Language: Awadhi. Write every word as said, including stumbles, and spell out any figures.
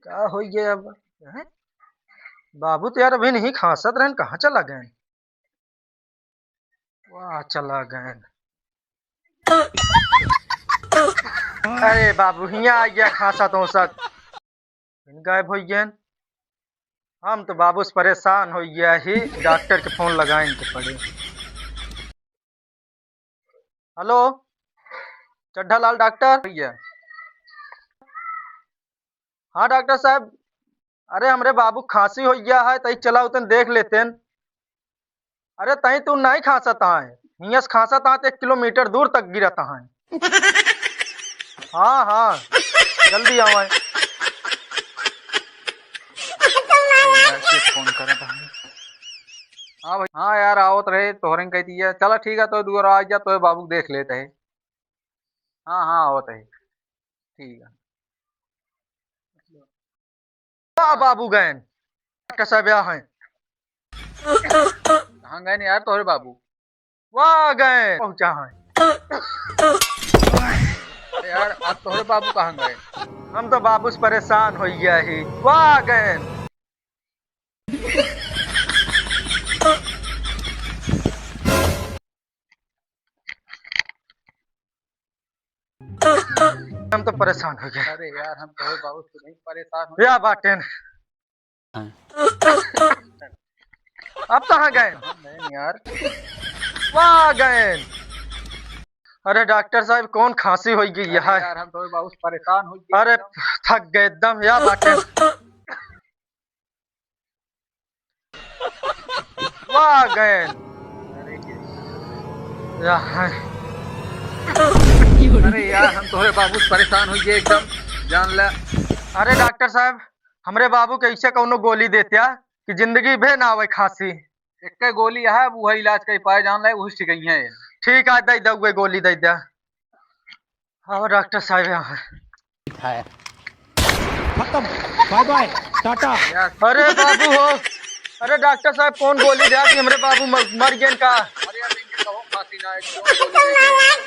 का होइ गया अब? हैं? बाबू तो यार अभी नहीं खांसत रहन, कहाँ चला गए? वाह, चला गए। अरे बाबू, हियाँ आ गया खांसत ओसत। फिर गायब होइ गए। हम तो बाबू से परेशान होइ गया ही, डॉक्टर के फोन लगाइन के पड़े। हेलो, चड्ढा लाल डॉक्टर भैया। हाँ डॉक्टर साहब, अरे हमरे बाबू खांसी होइ गया है, तई चला उतन देख लेतेन। अरे तई तू नहीं खांसत है, हियाँ से खांसत है तो एक किलोमीटर दूर तक गिरत है। हाँ, हाँ, जल्दी आवा। यार, के फोन करत है? हाँ भाई, हाँ यार, आवत रहे, तोहरे कह दिया। चला ठीक है, तो दुआरा आ जा, तो बाबू देख लेते हैं। हाँ, हाँ, आवत है। ठीक है। वाह बाबू गएन, डॉक्टर साहब यहाँ हैं। कहाँ गएन यार तोहरे बाबू? वाह गएन, पहुँचा हैं। अरे यार, आज तोहरे बाबू कहाँ गएन? हम तो बाबू से परेशान होइ गया ही। वाह गएन। हम तो परेशान होइ गए। अरे यार, हम तोहरे बाबू से नहीं परेशान हो। या बाटेन। अब कहाँ गए? हम नहीं यार। वाह गए। अरे डॉक्टर साहब, कौन खांसी होइ गई अरे है? यार, हम तोहरे बाबू से परेशान होइ गए अरे एकदम। थक गए एकदम। या बाटेन। वाह गए। अरे के- या है। अरे यार, हम तोहरे बाबू से परेशान होइ गए एकदम, जान ले। अरे डॉक्टर साहब, हमरे बाबू के ऐसे कौनो गोली देत्या कि जिंदगी भे ना आवे खांसी। एक गोली है, वो है इलाज कर पाए, जान ले, वही ठीक है। ठीक है, दे दे, वो गोली दे दे। हाँ डॉक्टर साहब, यहाँ है। खत्म, बाय बाय, टाटा। अरे बाबू हो, अरे डॉक्टर साहब, कौन गोली दिया कि हमरे बाबू मर, मर गए का? अरे यार, इनके कहो फांसी ना है, कौन गोली दे दिया?